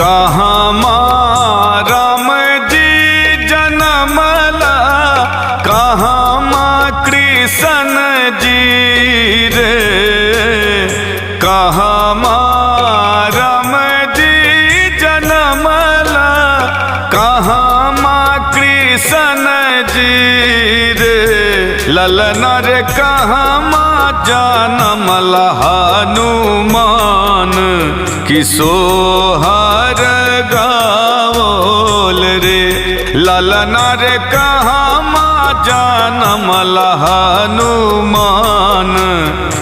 कहाँ माँ राम जी जनमला, कहाँ माँ कृष्ण जी रे। कहाँ माँ राम जी जनमला, कहाँ माँ कृष्ण जी रे। ललना रे कहाँ माँ जनमला हनुमान, कि सोहर गावल रे। ललना रे कहाँ माँ जनमला हनुमान,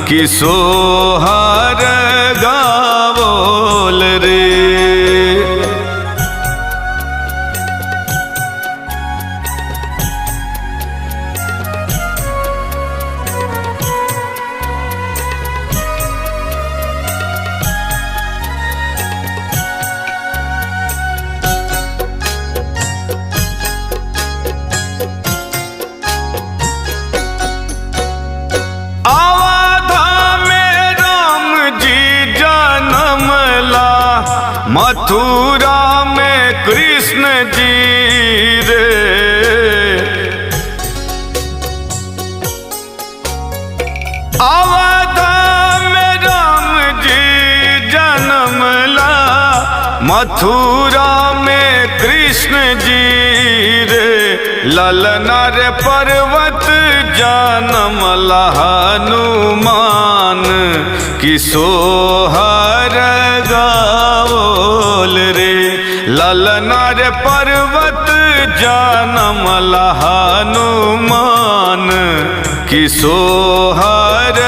कि सोहर गावल रे। मथुरा में कृष्ण जी रे। अवध में राम जी जनमला, मथुरा में कृष्ण जी रे। ललना रे पर्वत जनमला हनुमान, कि सोहर गावल रे। ललना रे पर्वत जनमला हनुमान, कि सोहर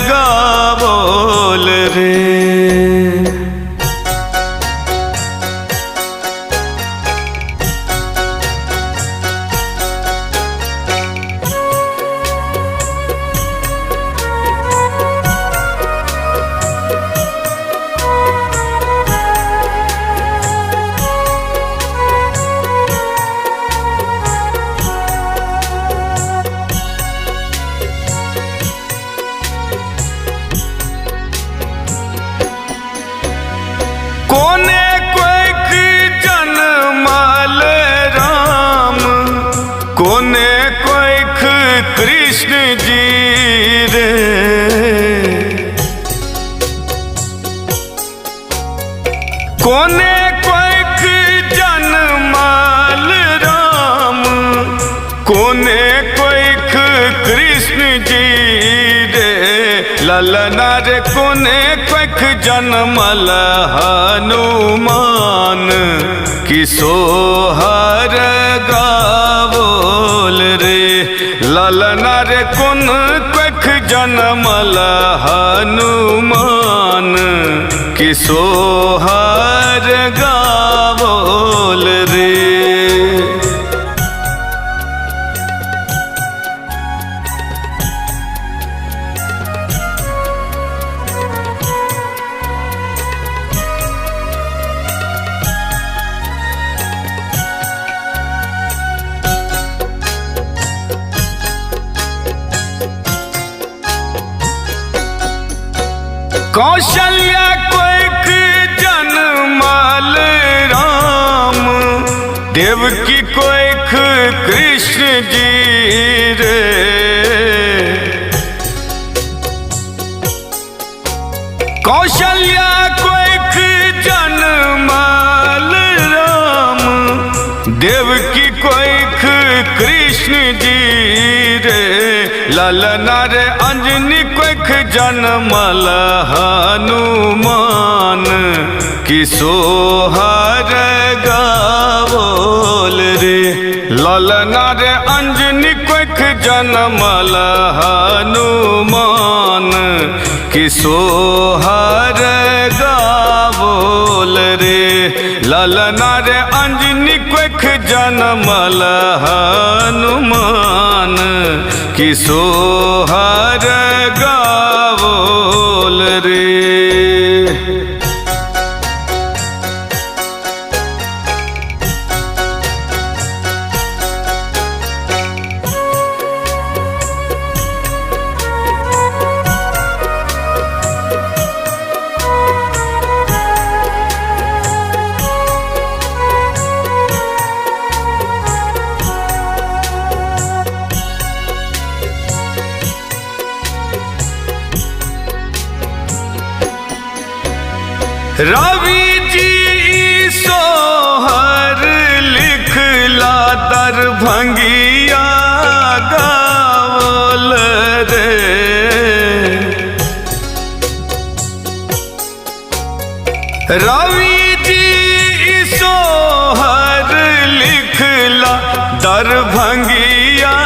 गावल रे। कोने कोइख जनमल राम, कोने कोइख कृष्ण जी रे। कोने कोइख जनमल राम, कोने कोइख कृष्ण जी रे। ललना रे कोने कोइख जनमल हनुमान, कि सोहर गावल रे। ललना रे कोन कोइख जनमल हनुमान, कि सोहर गावल रे। कौशल्या कोइख जनमल राम, देवकी कोइख कृष्ण जी रे। कौशल्या कोइख जनमल राम, देवकी कोइख कृष्ण जी रे। ललना रे अंजनी कोइख जनमल हनुमान, कि सोहर गावल रे। ललना रे अंजनी कोइख जनमल हनुमान, कि सोहर गावल रे। ललना रे अंजनी कोइख जनमल हनुमान, कि सोहर गावल रे। रवि जी सोहर लिखला दरभंगिया गावल रे। रवि जी सोहर लिखला दरभंगिया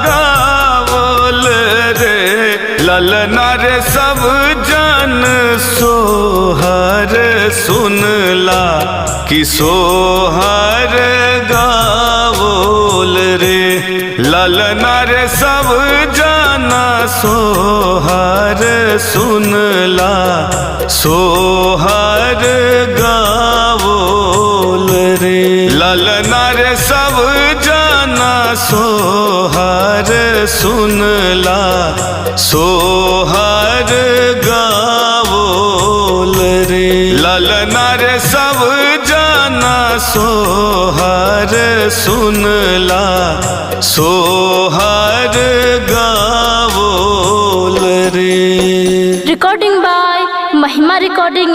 गावल रे। ललना रे सब जन सोहर सुनला कि सोहर गावल रे। ललना रे सब जन सोहर सुनला सोहर गावल रे। ललना रे सब जना सोहर सुनला सोहर गावल रे। ललना रे सब जना सोहर सुनला सोहर गावल रे। Recording by Mahima recording.